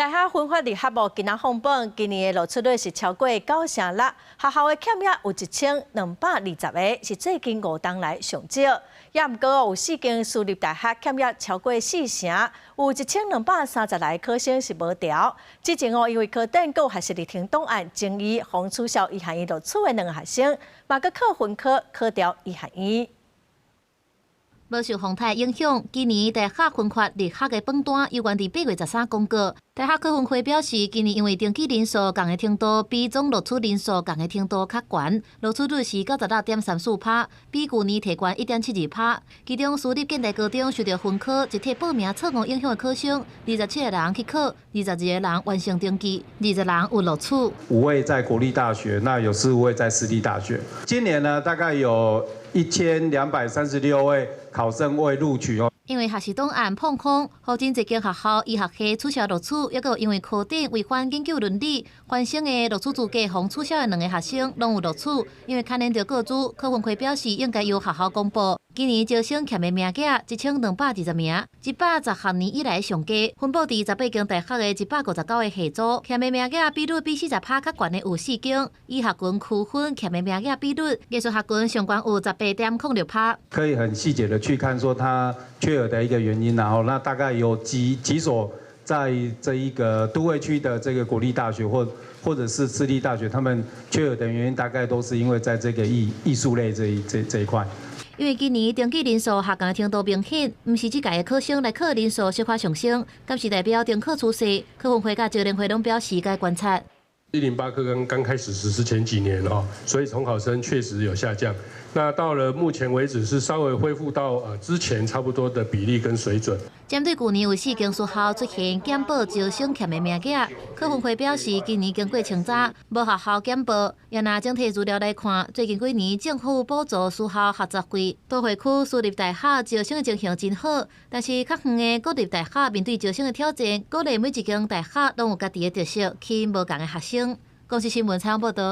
大學分發入學哦，今仔放榜，今年的錄取率是超過九成六，學校的欠額有1220個，是最近五冬來上少。也毋過有四間私立大學欠額超過四成，有1230來個考生是無調。之前哦，因為科展閣有學習歷程檔案爭議，予取消醫學院錄取的兩个學生，嘛閣靠分科考著醫學院。無受風颱影響，今年大學分發入學的榜單猶原佇8月13公告。大學考分會表示，今年因為登記人數仝的程度比總錄取人數仝的程度較懸，錄取率是96.34趴，比舊年提懸1.72趴。其中私立建大高中受著分科集體報名錯誤影響的考生，27個人去考，22個人完成登記，20人有錄取。 5位在國立大學，那有15位在私立大學。今年呢，大概有1236位考生未錄取哦。因為學習檔案膨空，予真濟間學校醫學系取消錄取，抑閣因為科展違反研究倫理，原先的錄取資格予取消的兩个學生攏有錄取。因為牽連著個資，考分會表示應該由學校公布。今年招生欠的名額1220名，110學年以來上低，分佈佇18間大學的159個系組，欠的名額比率比40趴較懸的有四間。醫學群區分欠的名額比率，藝術學群上懸有18.06趴。可以很細節的去看，說他缺額的一個原因，然後那大概有幾所在這一個都會區的這個國立大學或者是私立大學，他們缺額的原因大概都是因為在這個藝術類這一塊。因為今年登記人數下降的程度明顯，毋是這屆的考生來考人數小可上升，敢是代表重考趨勢？考分會佮招聯會攏表示該觀察。 108課綱剛開始實施前幾年哦，所以重考生確實有下降。那到了目前為止是稍微恢復到之前差不多的比例跟水準。針對舊年有四間私校出現減報招生欠的名額，考分會表示今年經過清查，無學校減報。也若整體資料來看，最近幾年政府補助私校學雜費，都會區私立大學招生的情形真好，但是較遠的國立大學面對招生的挑戰，鼓勵每一間大學攏有家己的特色，吸引無仝的學生。公視新聞採訪報導。